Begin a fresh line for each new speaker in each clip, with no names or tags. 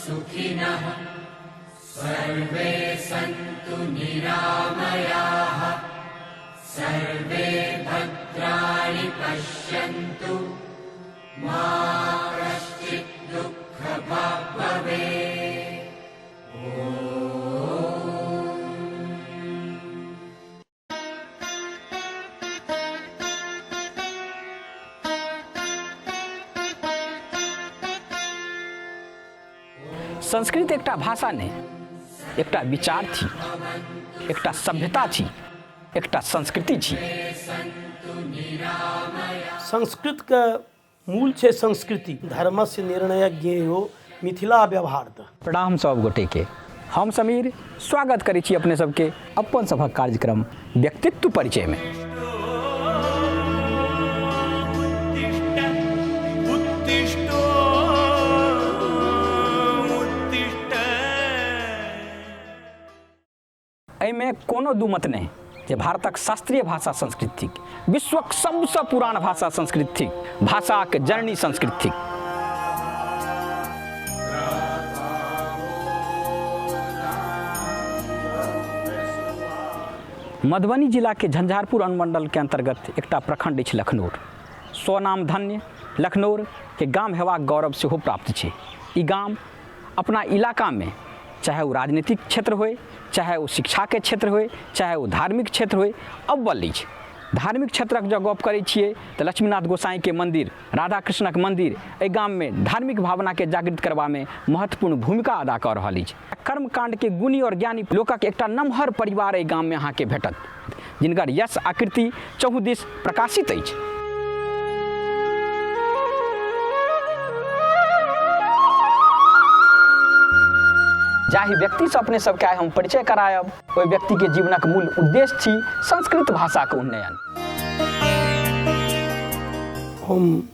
सुखिनः, सर्वे सन्तु निरामयाः, सर्वे भद्राणि पश्यन्तु, मा कश्चित् दुःखभाग् भवेत्।
संस्कृत एकटा भाषा नहि, एकटा विचार छी, एकटा सभ्यता छी, एकटा संस्कृति छी।
संस्कृतके मूल छै संस्कृति, धर्मस्य निर्णय ज्ञेयो मिथिला व्यवहार।
प्रणाम सब गोटे के, हम समीर स्वागत करै छी अपने सबके अपन सभक कार्यक्रम व्यक्तित्व परिचय में। एहिमे कोनो दू मत नहि जे भारतक शास्त्रीय भाषा संस्कृत थिक, विश्वक सबसँ पुरान भाषा संस्कृत थिक, भाषाक जननी संस्कृत थिक। मधुबनी जिलाके झंझारपुर अनुमंडलके अंतर्गत एकटा प्रखंड अछि लखनौर। स्वनाम धन्य लखनौरके गाम हेबाक गौरव सेहो प्राप्त छै। ई गाम अपना इलाकामे चाहे ओ राजनीतिक क्षेत्र होय, चाहे ओ शिक्षाके क्षेत्र होय, चाहे ओ धार्मिक क्षेत्र होय, अव्वल अछि। धार्मिक क्षेत्रक जँ गप करै छियै तऽ लक्ष्मीनाथ गोसाईके मन्दिर, राधा कृष्णक मन्दिर एहि गाममे धार्मिक भावनाके जागृत करबामे महत्वपूर्ण भूमिका अदा कऽ रहल अछि। कर्मकाण्डके गुणी आओर ज्ञानी लोकक एकटा नमहर परिवार एहि गाममे अहाँके भेटत, जिनकर यश आकृति चहुदिस प्रकाशित अछि। जाहि व्यक्तिसँ अपने सबके आइ हम परिचय करायब, ओहि व्यक्तिके जीवनक मूल उद्देश्य छी संस्कृत भाषाक उन्नयन।
हम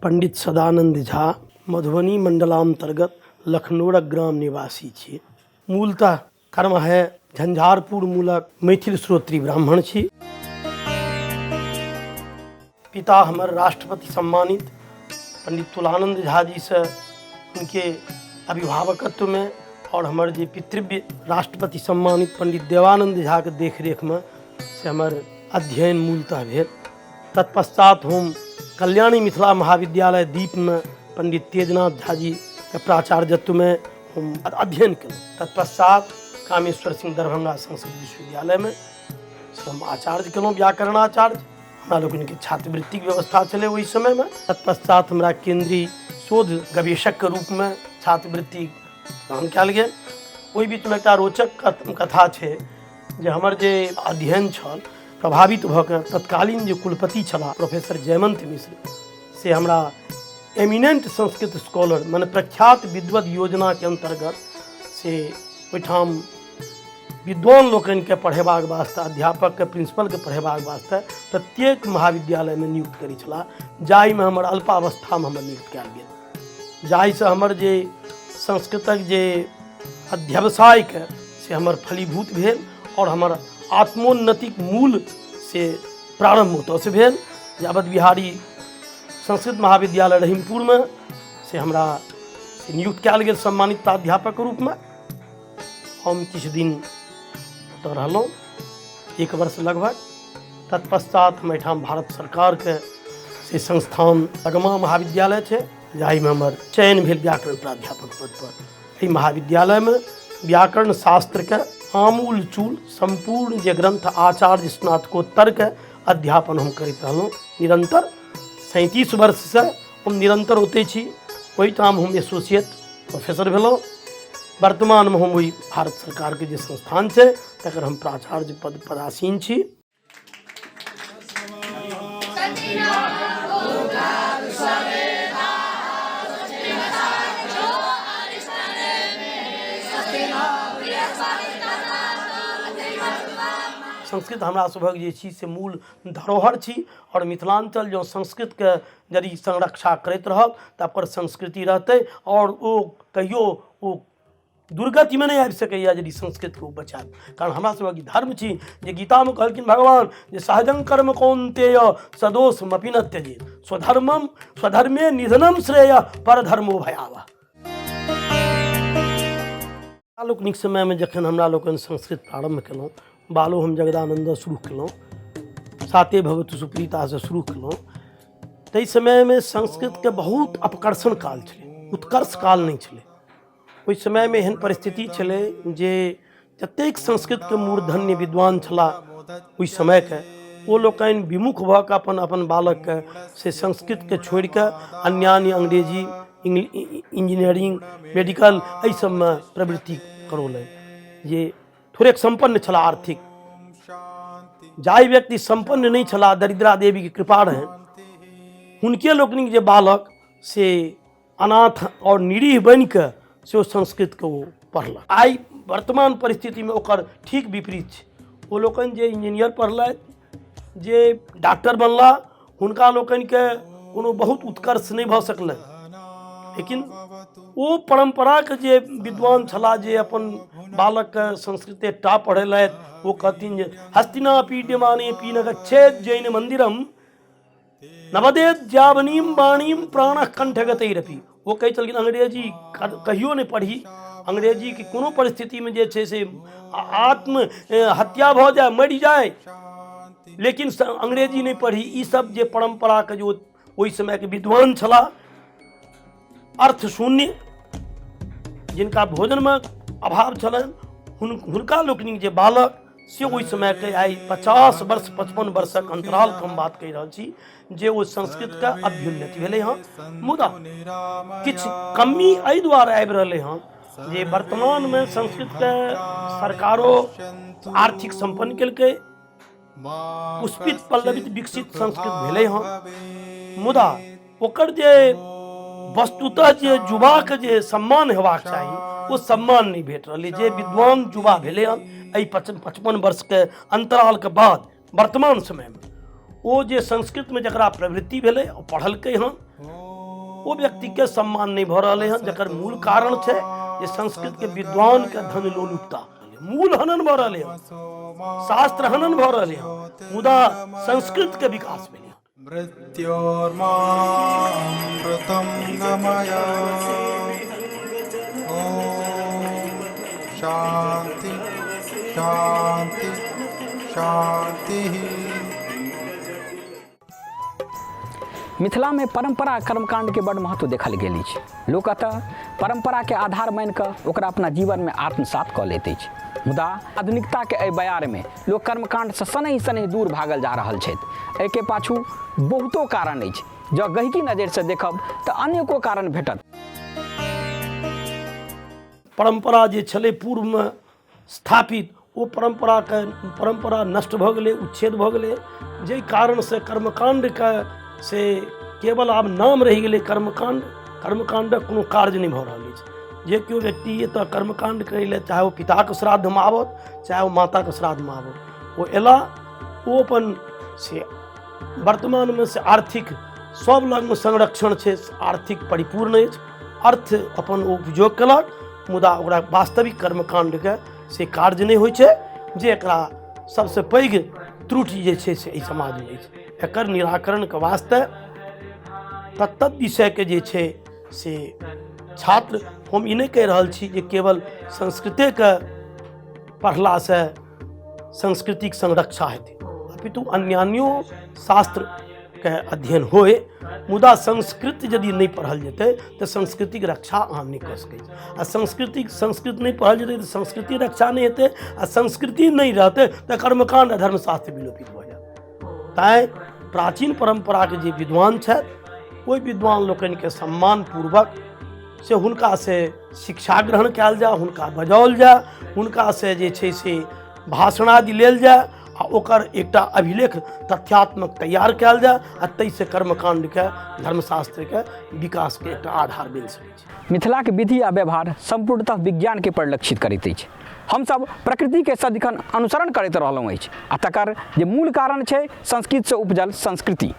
पंडित सदानंद झा, मधुबनी मंडलांतर्गत लखनौरक ग्राम निवासी छी। मूलतः कर्म है झंझारपुर मूलक मैथिल श्रोत्री ब्राह्मण छी। पिता हमर राष्ट्रपति सम्मानित पंडित तुलानंद झा जी से उनके अभिभावकत्व में और हमर जे पितृव्य राष्ट्रपति सम्मानित पंडित देवानंद झा के देखरेख में से हमर अध्ययन मूलतः भेल। तत्पश्चात हम कल्याणी मिथिला महाविद्यालय दीप में पंडित तेजनाथ झा जी के प्राचार्यत्व में हम अध्ययन केलहुँ। तत्पश्चात कामेश्वर सिंह दरभंगा संस्कृत विश्वविद्यालय में से हम आचार्य केलहुँ, व्याकरणाचार्य। हमरा लोकनिके छात्रवृत्तिक व्यवस्था छलै ओहि समयमे। तत्पश्चात हमरा केंद्रीय शोध गवेषकके रूपमे छात्रवृत्ति प्रदान कयल गेल। ओहि बीचमे एकटा रोचक कथा छै जे हमर जे अध्ययन छल प्रभावित भऽ कऽ तत्कालीन जे कुलपति छलाह प्रोफेसर जयमंत मिश्र, से हमरा एमिनेंट संस्कृत स्कॉलर माने प्रख्यात विद्वत योजनाके अन्तर्गत से ओहिठाम विद्वान लोकनिके पढ़ेबाक वास्ते, अध्यापकके, प्रिंसिपलके पढ़ेबाक वास्ते प्रत्येक महाविद्यालयमे नियुक्त करै छलाह, जाहिमे हमर अल्पावस्थामे हमर नियुक्त कयल गेल, जाहिसँ हमर जे संस्कृतक जे अध्यवसायके से हमर फलीभूत भेल और हमर आत्मोन्नतिक मूल से प्रारम्भ ओतऽसँ भेल। जे अवध बिहारी संस्कृत महाविद्यालय रहीमपुरमे से हमरा से नियुक्त कयल गेल सम्मानित प्राध्यापकके रूपमे। हम किछु दिन ओतऽ रहलहुँ, एक वर्ष लगभग। तत्पश्चात हम एहिठाम भारत सरकारके से संस्थान अगमा महाविद्यालय छै, जाहिमे हमर चयन भेल व्याकरण प्राध्यापक पदपर। एहि महाविद्यालयमे व्याकरण शास्त्रके आमूल चूल सम्पूर्ण जे ग्रंथ आचार्य स्नातकोत्तरके अध्यापन हम करैत रहलहुँ निरन्तर। 37 वर्षसँ हम निरन्तर ओतै छी। ओहिठाम हम एसोसिएट प्रोफेसर भेलहुँ। वर्तमानमे हम ओहि भारत सरकारके जे संस्थान छै तकर हम प्राचार्य पद पदासीन छी। संस्कृत हमरा सभक जे छी से मूल धरोहर छी और मिथिलांचल जँ संस्कृतके यदि संरक्षा करैत रहत तऽ ओकर संस्कृति रहतै और ओ कहियो ओ दुर्गतिमे नहि आबि सकैए यदि संस्कृतके ओ बचायत। कारण हमरा सभक ई धर्म छी जे गीतामे कहलखिन भगवान जे सहजं कर्म कौन्तेय सदोषमपि न त्यजेत्, स्वधर्मम स्वधर्मे निधनम श्रेय परधर्मो भयावह। हमरा लोकनिक समयमे जखन हमरा लोकनि संस्कृत प्रारम्भ केलहुँ, बालो हम जगदानन्द शुरू केलहुँ, साते भवतु सुप्रीतासँ शुरू केलहुँ, ताहि समयमे संस्कृतके बहुत अपकर्षण काल छलै, उत्कर्ष काल नहि छलै। ओहि समयमे एहन परिस्थिति छलै जे जतेक संस्कृतके मूर्धन्य विद्वान छलाह ओहि समयके, ओ लोकनि विमुख भऽ कऽ अपन अपन बालकके से संस्कृतके छोड़िकऽ अन्यान्य अंग्रेजी, इंजीनियरिंग, मेडिकल एहि सबमे प्रवृत्ति करौलनि, जे थोड़ेक सम्पन्न छलाह आर्थिक। जाहि व्यक्ति सम्पन्न नहि छलाह, दरिद्रा देवीके कृपा रहनि, हुनके लोकनिक जे बालक से अनाथ आओर निरीह बनि कऽ से ओ संस्कृतके ओ पढ़लक। आइ वर्तमान परिस्थितिमे ओकर ठीक विपरीत छै। ओ लोकनि जे इंजीनियर पढ़लथि, जे डॉक्टर बनला, हुनका लोकनिके कोनो बहुत उत्कर्ष नहि भऽ सकलनि, लेकिन ओ परम्पराके जे विद्वान छलाह, जे अपन बालकके संस्कृते टा पढ़ेलथि, ओ कहथिन जे हस्तिना पीड्यमाने पीन गच्छेत् जैन मन्दिरम नवदेत जावनीम वाणीम प्राण कंठगतैरपि। ओ कहै छलखिन अंग्रेजी कहियो नहि पढ़ी, अंग्रेजीके कोनो परिस्थितिमे जे छै से आत्म हत्या भऽ जाय, मरि जाय, लेकिन अंग्रेजी नहि पढ़ी। ई सब जे परम्पराके जो ओहि समयके विद्वान छलाह, अर्थ शून्य, जिनका भोजनमे अभाव छलनि, हुनका लोकनिक जे बालक से ओहि समयके आइ 50 वर्ष 55 वर्षक अन्तरालके हम बात कहि रहल छी जे ओ संस्कृतके अभ्युन्नति भेलै हँ। मुदा किछु कमी एहि दुआरे आबि रहलै हँ जे वर्तमानमे संस्कृतके सरकारो आर्थिक सम्पन्न केलकै, पुष्पित पल्लवित विकसित संस्कृत भेलै हँ, मुदा ओकर जे वस्तुतः जे युवाके जे सम्मान हेबाक चाही ओ सम्मान नहि भेट रहलै। जे विद्वान युवा भेलै हँ एहि 55 वर्षके अन्तरालके बाद वर्तमान समयमे, ओ जे संस्कृतमे जकरा प्रवृत्ति भेलै, ओ पढ़लकै हँ, ओ व्यक्तिके सम्मान नहि भऽ रहलै हँ, जकर मूल कारण छै जे संस्कृतके विद्वानके धन लोलुपता, मूल हनन भऽ रहलै हँ, शास्त्र हनन भऽ रहलै हँ, मुदा संस्कृतके विकास भेलै हँ।
मृत्योर्मामृतं गमय। ॐ शान्ति शान्ति शान्तिः।
मिथिलामे परम्परा कर्मकाण्डके बड़ महत्व देखल गेल अछि। लोक एतऽ परम्पराके आधार मानि कऽ ओकरा अपना जीवनमे आत्मसात कऽ लैत अछि, मुदा आधुनिकताके एहि बयारमे लोक कर्मकाण्डसँ शनैः शनैः दूर भागल जा रहल छथि। एहिके पाछू बहुतो कारण अछि। जँ गहिकी नजरिसँ देखब तऽ अनेको कारण भेटत।
परम्परा जे छलै पूर्वमे स्थापित, ओ परम्पराके परम्परा नष्ट भऽ गेलै, उच्छेद भऽ गेलै, जाहि कारणसँ कर्मकाण्डके से केवल आब नाम रहि गेलै कर्मकाण्ड। कर्मकाण्डक कोनो कार्य नहि भऽ रहल अछि। जे केओ व्यक्ति एतऽ कर्मकाण्ड करै लए, चाहे ओ पिताके श्राद्धमे आबत, चाहे ओ माताके श्राद्धमे आबत, ओ अयला, ओ अपन से वर्तमानमे से आर्थिक सब लगमे संरक्षण छै, आर्थिक परिपूर्ण अछि, अर्थ अपन ओ उपयोग केलक, मुदा ओकरा वास्तविक कर्मकाण्डके से कार्य नहि होइ छै, जे एकरा सबसँ पैघ त्रुटि जे छै से एहि समाजमे अछि। एकर निराकरणके वास्ते तत्तत् विषयके जे छै से छात्र, हम ई नहि कहि रहल छी जे केवल संस्कृतेके पढ़लासँ संस्कृतिक संरक्षा हेतै, अपितु अन्यान्यो शास्त्रके अध्ययन होय, मुदा संस्कृत यदि नहि पढ़ल जेतै तऽ संस्कृतिक रक्षा अहाँ नहि कऽ सकै छी, आ संस्कृत नहि पढ़ल जेतै तऽ संस्कृति रक्षा नहि हेतै, आ संस्कृति नहि रहतै तऽ कर्मकाण्ड आ धर्मशास्त्र विलोपित भऽ जायत। तैँ प्राचीन परम्पराके जे विद्वान छथि, ओहि विद्वान लोकनिके सम्मानपूर्वक से हुनका से शिक्षा ग्रहण कयल जाय, हुनका बजाओल जाय, हुनका से जे छै से भाषणादि लेल जाय, आ ओकर एकटा अभिलेख तथ्यात्मक तैयार कयल जाय, आ ताहिसँ कर्मकाण्डके धर्मशास्त्रके विकासके एकटा आधार बनि सकै छै।
मिथिलाके विधि आ व्यवहार सम्पूर्णतः विज्ञानके परिलक्षित करैत अछि। हमसभ प्रकृतिके सदिखन अनुसरण करैत रहलहुँ अछि, आ तकर जे मूल कारण छै संस्कृतसँ उपजल संस्कृति।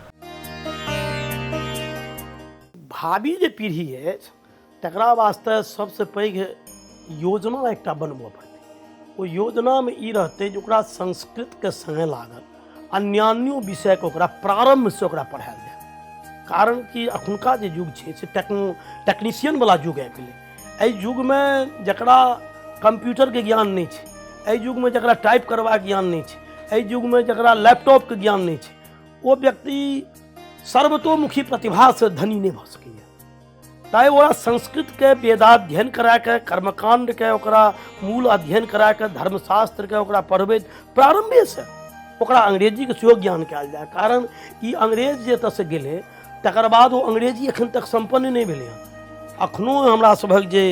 भावी जे पीढ़ी अछि तकरा वास्ते सबसँ पैघ योजना एकटा बनबऽ पड़तै। ओ योजनामे ई रहतै जे ओकरा संस्कृतके सङ्गे लागल अन्यान्यो विषयके ओकरा प्रारम्भसँ ओकरा पढ़ायल जाय, कारण कि अखुनका जे युग छै से टेक्नीशियनवला युग आबि गेलै। एहि युगमे जकरा कम्प्यूटरके ज्ञान नहि छै, एहि युगमे जकरा टाइप करबाक ज्ञान नहि छै, एहि युगमे जकरा लैपटॉपके ज्ञान नहि छै, ओ व्यक्ति सर्वतोमुखी प्रतिभासँ धनी नहि भऽ सकैए। ताहि ओकरा संस्कृतके वेदाध्ययन कराके, कर्मकाण्डके ओकरा मूल अध्ययन कराके, धर्मशास्त्रके ओकरा पढ़बैत प्रारम्भेसँ ओकरा अंग्रेजीके सेहो ज्ञान कयल जाय। कारण ई अंग्रेज जे एतऽसँ गेलै तकर बाद ओ अंग्रेजी एखन तक सम्पन्न नहि भेलै हँ। अखनो हमरा सभक जे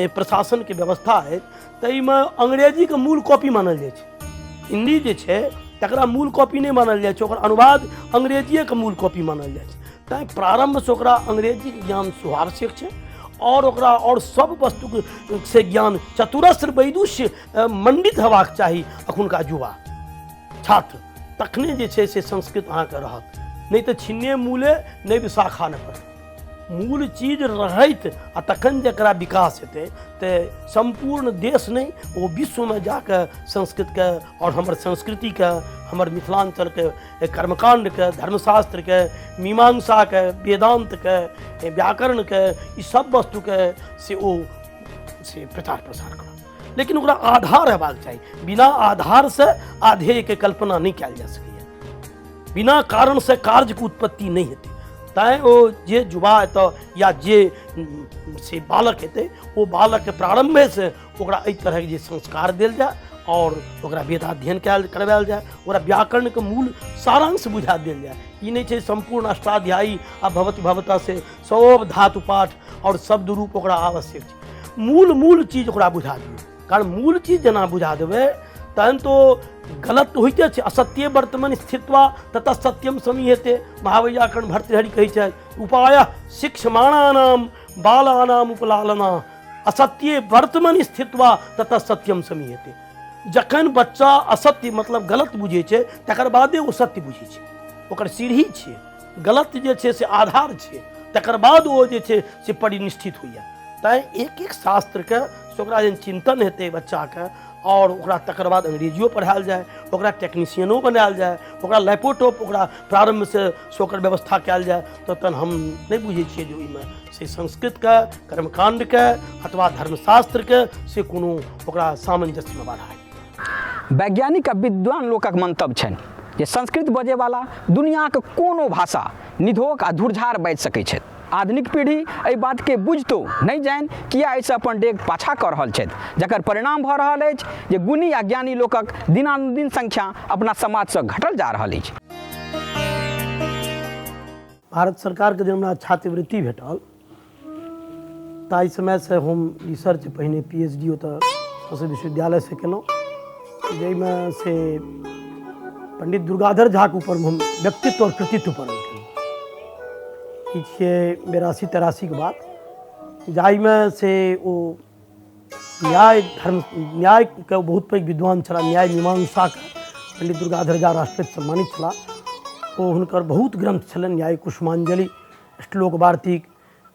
प्रशासनके व्यवस्था अछि ताहिमे अंग्रेजीके मूल कॉपी मानल जाइ छै। हिन्दी जे छै तकरा मूल कॉपी नहि मानल जाइ छै, ओकर अनुवाद अंग्रेजिएके मूल कॉपी मानल जाइ छै। तैँ प्रारम्भसँ ओकरा अंग्रेजीके ज्ञान सेहो आवश्यक छै आओर ओकरा आओर सब वस्तुके से ज्ञान चतुरस्र वैदुष्य मण्डित हेबाक चाही एखुनका युवा छात्र, तखने जे छै से संस्कृत अहाँके रहत, नहि तऽ छिन्ने मूले नहि विशाखा नहि पड़त। मूल चीज रहैत आ तखन जकरा विकास हेतै तऽ सम्पूर्ण देश नहि ओ विश्वमे जाकऽ संस्कृतके आओर हमर संस्कृतिके, हमर मिथिलाञ्चलके कर्मकाण्डके, धर्मशास्त्रके, मीमांसाके, वेदान्तके, व्याकरणके, ई सब वस्तुके से ओ से प्रचार प्रसार करत। लेकिन ओकरा आधार हेबाक चाही, बिना आधारसँ आधेयके कल्पना नहि कयल जा सकैए, बिना कारणसँ कार्यके उत्पत्ति नहि हेतै। तैँ ओ जे युवा एतऽ या जे से बालक हेतै ओ बालकके प्रारम्भेसँ ओकरा एहि तरहके जे संस्कार देल जाय आओर ओकरा वेदाध्ययन कयल करवायल जाय, ओकरा व्याकरणके मूल सारांश बुझा देल जाय। ई नहि छै सम्पूर्ण अष्टाध्यायी आ भवति भवता से सब धातु पाठ आओर शब्द रूप ओकरा आवश्यक छै, मूल मूल चीज ओकरा बुझा दियौ। कारण मूल चीज जेना बुझा देबै तहन तो गलत होइते छै। असत्ये वर्तमान स्थित्वा ततः सत्यम समीहेते, महावैयाकरण भर्तृहरि कहै छथि, उपाय शिक्षमाणानाम बालानाम उपलालना असत्ये वर्तमान स्थित्वा ततः सत्यम समीहेते। जखन बच्चा असत्य मतलब गलत बुझै छै तकर बादे ओ सत्य बुझै छै, ओकर सीढ़ी छियै, गलत जे छै से आधार छियै, तकर बाद ओ जे छै से परिनिष्ठित होइए। तैँ एक एक शास्त्रके से ओकरा जहन चिन्तन हेतै बच्चाके आओर ओकरा तकर बाद अंग्रेजियो पढ़ायल जाय, ओकरा टेक्नीशियनो बनायल जाय, ओकरा लैपटॉप ओकरा प्रारम्भसँ से ओकर व्यवस्था कयल जाय, तऽ तहन हम नहि बुझै छियै जे ओहिमे से संस्कृतके कर्मकाण्डके अथवा धर्मशास्त्रके से कोनो ओकरा सामञ्जस्यमे बाधा हेतै।
वैज्ञानिक आ विद्वान लोकक मंतव्य छनि जे संस्कृत बजैवाला दुनियाक कोनो भाषा निधोक आ धुरझार बाजि सकै छथि। आधुनिक पीढ़ी एहि बातके बुझितो नहि जानि किया एहिसँ अपन डेग पाछा कऽ रहल छथि, जकर परिणाम भऽ रहल अछि जे गुणी आ ज्ञानी लोकक दिनानुदिन संख्या अपना समाजसँ घटल जा रहल अछि।
भारत सरकारके जे हमरा छात्रवृत्ति भेटल ताहि समयसँ हम रिसर्च पहिने पी एच डी ओतऽ संस्कृत विश्वविद्यालयसँ केलहुँ, जाहिमे से पण्डित दुर्गाधर झाके ऊपरमे हम व्यक्तित्व आओर कृतित्व पर हम केलहुँ। ई छियै 82 83के बात, जाहिमे से ओ न्याय धर्म न्यायके बहुत पैघ विद्वान छलाह, न्याय मीमांसाके पण्डित दुर्गाधर झा राष्ट्रपति सम्मानित छलाह। ओ हुनकर बहुत ग्रन्थ छलनि, न्याय कुसुमांजलि, श्लोक वार्तिक,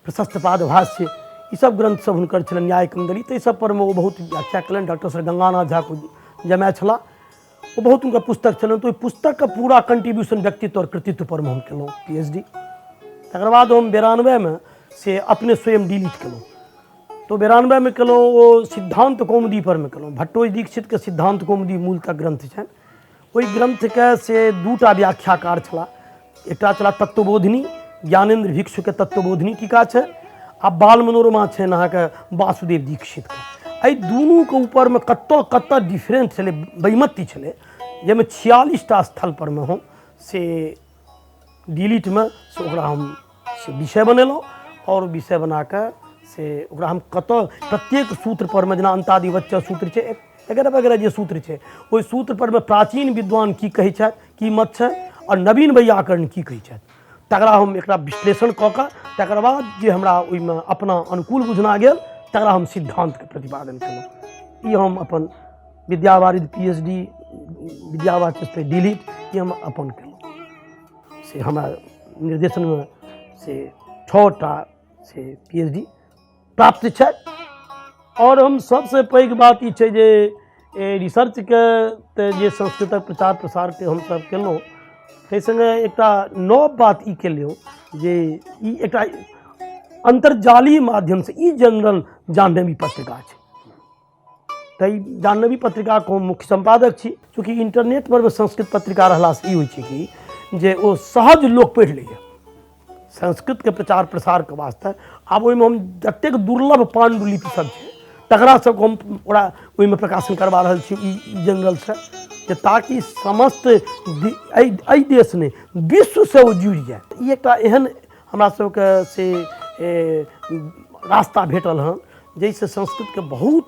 प्रशस्त पादभाष्य, ई सब ग्रन्थ सब हुनकर छलनि, न्याय कन्दली, ताहि सब परमे ओ बहुत व्याख्या केलनि। डॉक्टर सर गंगानाथ झाके जमाय छलाह, ओ बहुत हुनकर पुस्तक छलनि, तऽ ओहि पुस्तकके पूरा कंट्रीब्यूशन व्यक्तित्व आओर कृतित्व परमे हम केलहुँ पी एच डी। तकर बाद हम 92मे से अपने स्वयं डिलीट केलहुँ, तऽ 92मे केलहुँ ओ सिद्धान्त कौमुदी परमे केलहुँ। भट्टोज दीक्षितके सिद्धान्त कौमुदी मूलतः ग्रन्थ छनि, ओहि ग्रन्थके से दूटा व्याख्याकार छलाह, एकटा छलाह तत्वबोधिनी ज्ञानेन्द्र भिक्षुके तत्वबोधिनी टीका छै, आ बाल मनोरमा छनि अहाँके वासुदेव दीक्षितके। एहि दुनूके ऊपरमे कतऽ कतऽ डिफरेंस छलै, वैमत्य छलै, जाहिमे 46टा स्थल परमे हम से डिलीटमे से ओकरा हम से विषय बनेलहुँ आओर विषय बनाकऽ से ओकरा हम कतऽ प्रत्येक सूत्र परमे, जेना अन्तादिवच्च सूत्र छै वगैरह वगैरह जे सूत्र छै, ओहि सूत्र परमे प्राचीन विद्वान की कहै छथि, की मत छनि, आओर नवीन वैयाकरण की कहै छथि, तकरा हम एकरा विश्लेषण कऽ कऽ तकर बाद जे हमरा ओहिमे अपना अनुकूल बुझना गेल तकरा हम सिद्धान्तके प्रतिपादन केलहुँ। ई हम अपन विद्यावारिधि पी एच डी विद्यावाचस्पति डिलीट ई हम अपन केलहुँ, से हमरा निर्देशनमे से 6टा से पी एच डी प्राप्त छै। आओर हम सबसँ पैघ बात ई छै जे रिसर्चके तऽ जे संस्कृतक प्रचार प्रसारके हमसब केलहुँ, ताहि सङ्गे एकटा नव बात ई केलहुँ जे ई एकटा अन्तर्जालीय माध्यमसँ ई जनरल जाह्नवी पत्रिका छै। तऽ ई जाह्नवी पत्रिकाके हम मुख्य सम्पादक छी। चूँकि इंटरनेट पर संस्कृत पत्रिका रहलासँ ई होइ छै कि जे ओ सहज लोक पढ़ि लैए। संस्कृतके प्रचार प्रसारके वास्ते आब ओहिमे हम जतेक दुर्लभ पाण्डुलिपि सब छै तकरा सबके हम ओकरा ओहिमे प्रकाशन करबा रहल छी ई जनरलसँ, जे ताकि समस्त एहि एहि देश नहि विश्वसँ ओ जुड़ि जाय। ई एकटा एहन हमरा सबके से रास्ता भेटल हँ जाहिसँ संस्कृतके बहुत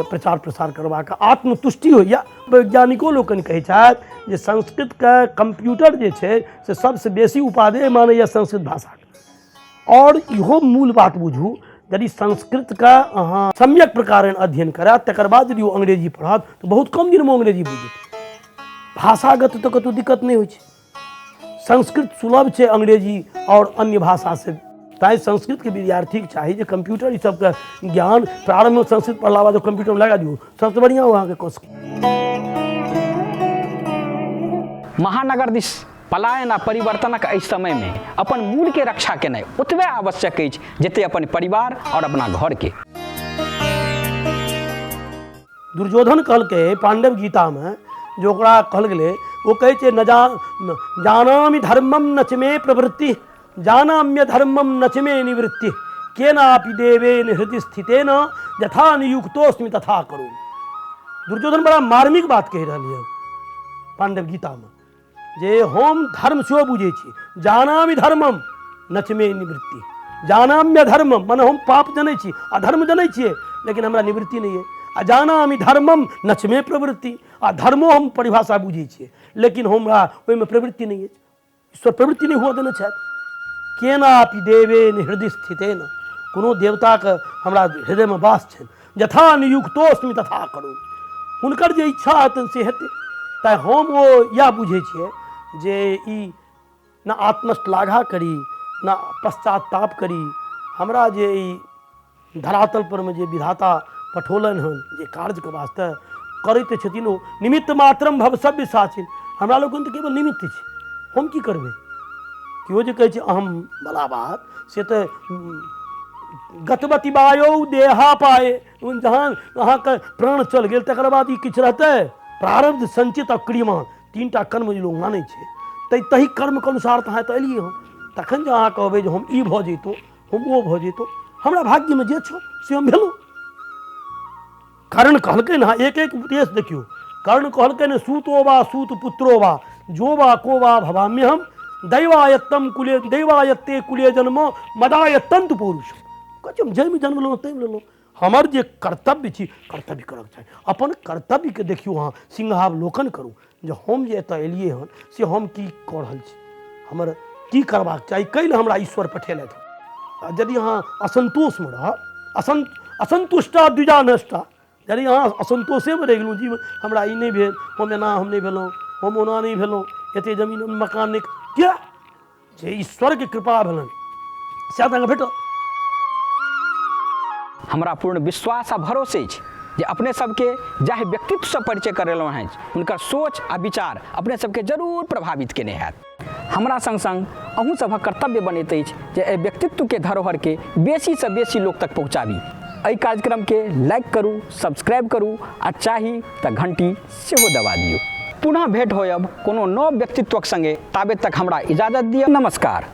प्रचार प्रसार करबाक आत्मतुष्टि होइए। वैज्ञानिको लोकनि कहै छथि जे संस्कृतके कम्प्यूटर जे छै से सबसँ बेसी उपादेय मानैए संस्कृत भाषाके। आओर इहो मूल बात बुझू, यदि संस्कृतके अहाँ सम्यक प्रकारेण अध्ययन करत तकर बाद यदि ओ अंग्रेजी पढ़त तऽ बहुत कम दिनमे अंग्रेजी बुझि जेतै। भाषागत तऽ कतहु दिक्कत नहि होइ छै, संस्कृत सुलभ छै अंग्रेजी आओर अन्य भाषासँ। तैँ संस्कृतके विद्यार्थीके चाही जे कम्प्यूटर ई सबके ज्ञान प्रारम्भमे संस्कृत पढ़ला बाद कम्प्यूटरमे लगा दियौ, सबसँ बढ़िआँ ओ अहाँके कऽ सकै।
महानगर दिस पलायन आ परिवर्तनक एहि समयमे अपन मूलके रक्षा केनाइ ओतबे आवश्यक अछि जते अपन परिवार आओर अपना घरके।
दुर्योधन कहलकै पांडव गीतामे जे ओकरा कहल गेलै, ओ कहै छै न जानामि धर्मम न च मे प्रवृत्ति, जानाम्य धर्मम न च मे निवृत्ति, केनापि देवेन हृदि स्थितेन यथा नियुक्तोस्मि तथा करोमि। दुर्योधन बड़ा मार्मिक बात कहि रहल यऽ पांडव गीतामे जे हम धर्म सेहो बुझै छी, जानामि धर्मम न च मे निवृत्ति, जानाम्य धर्मम मने हम पाप जनै छी, अधर्म जनै छियै, लेकिन हमरा निवृत्ति नहि अइ, आ जानामि धर्मम न च मे प्रवृत्ति, आ धर्मो हम परिभाषा बुझै छियै लेकिन हमरा ओहिमे प्रवृत्ति नहि अछि, ईश्वर प्रवृत्ति नहि हुअ देने छथि। केनापि देवेन हृदय स्थितेन, कोनो देवताके हमरा हृदयमे वास छनि, यथा नियुक्तोस्मि तथा करू, हुनकर जे इच्छा हेतनि से हेतै। तैँ हम ओ इएह बुझै छियै जे ई न आत्मश्लाघा करी न पश्चाताप करी, हमरा जे ई धरातल परमे जे विधाता पठौलनि हन जे कार्यके वास्ते करैत छथिन ओ निमित्त मात्रम भव सभ्य साचिन, हमरा लोकनि तऽ केवल निमित्त छी, हम की करबै? केओ जे कहै छै अहम बला बात से तऽ गतवती वायौ देहा पाए, जहाँ अहाँके प्राण चल गेल तकर बाद ई किछु रहतै? प्रारब्ध संचित आ क्रियमान तीन टा कर्म जे लोक मानै छै तहि कर्मके अनुसार तऽ अहाँ एतऽ एलियै हँ। तखन जे अहाँ कहबै जे हम ई भऽ जैतहुँ हम ओ भऽ जैतहुँ, हमरा भाग्यमे जे छल से हम भेलहुँ। कर्ण कहलकै ने, एक एक उपदेश देखियौ, कर्ण कहलकै ने सूतो वा सूत पुत्रो वा जो वा को वा भवाम्य हम दैवायत्तम कुले दैवायत्ते कुले जन्म मदायत्तंतु पौरुष। कहै छै हम जाहिमे जन्म लेलहुँ ताहिमे लेलहुँ, हमर जे कर्तव्य छी कर्तव्य करक चाही। अपन कर्तव्यके देखियौ, अहाँ सिंहावलोकन करू जे हम जे एतऽ एलियै हन से हम की कऽ रहल छी, हमर की करबाक चाही, कै लए हमरा ईश्वर पठेलथि। आ यदि अहाँ असन्तोषमे रहब, असन्तुष्टा द्विजा नष्टा, यदि अहाँ असन्तोषेमे रहि गेलहुँ, जीवन हमरा ई नहि भेल, हम एना हम नहि भेलहुँ, हम ओना नहि भेलहुँ, एते जमीन मकान नहि, किया? जे ईश्वरके कृपा भेलनि सएह तऽ अहाँके भेटल।
हमरा पूर्ण विश्वास आ भरोस अछि जे अपने सबके जाहि व्यक्तित्वसँ परिचय करेलहुँ हँ हुनकर सोच आ विचार अपने सबके जरूर प्रभावित केने हैत। हमरा संग संग अहूँ सभक कर्तव्य बनैत अछि जे एहि व्यक्तित्वके धरोहरके बेसीसँ बेसी लोक तक पहुँचाबी। एहि कार्यक्रमके लाइक करू, सब्सक्राइब करू आ चाही तऽ घंटी सेहो दबा दियौ। पुनः भेंट होयब कोनो नव व्यक्तित्वक संगे, ताबे तक हमरा इजाजत दिअ। नमस्कार।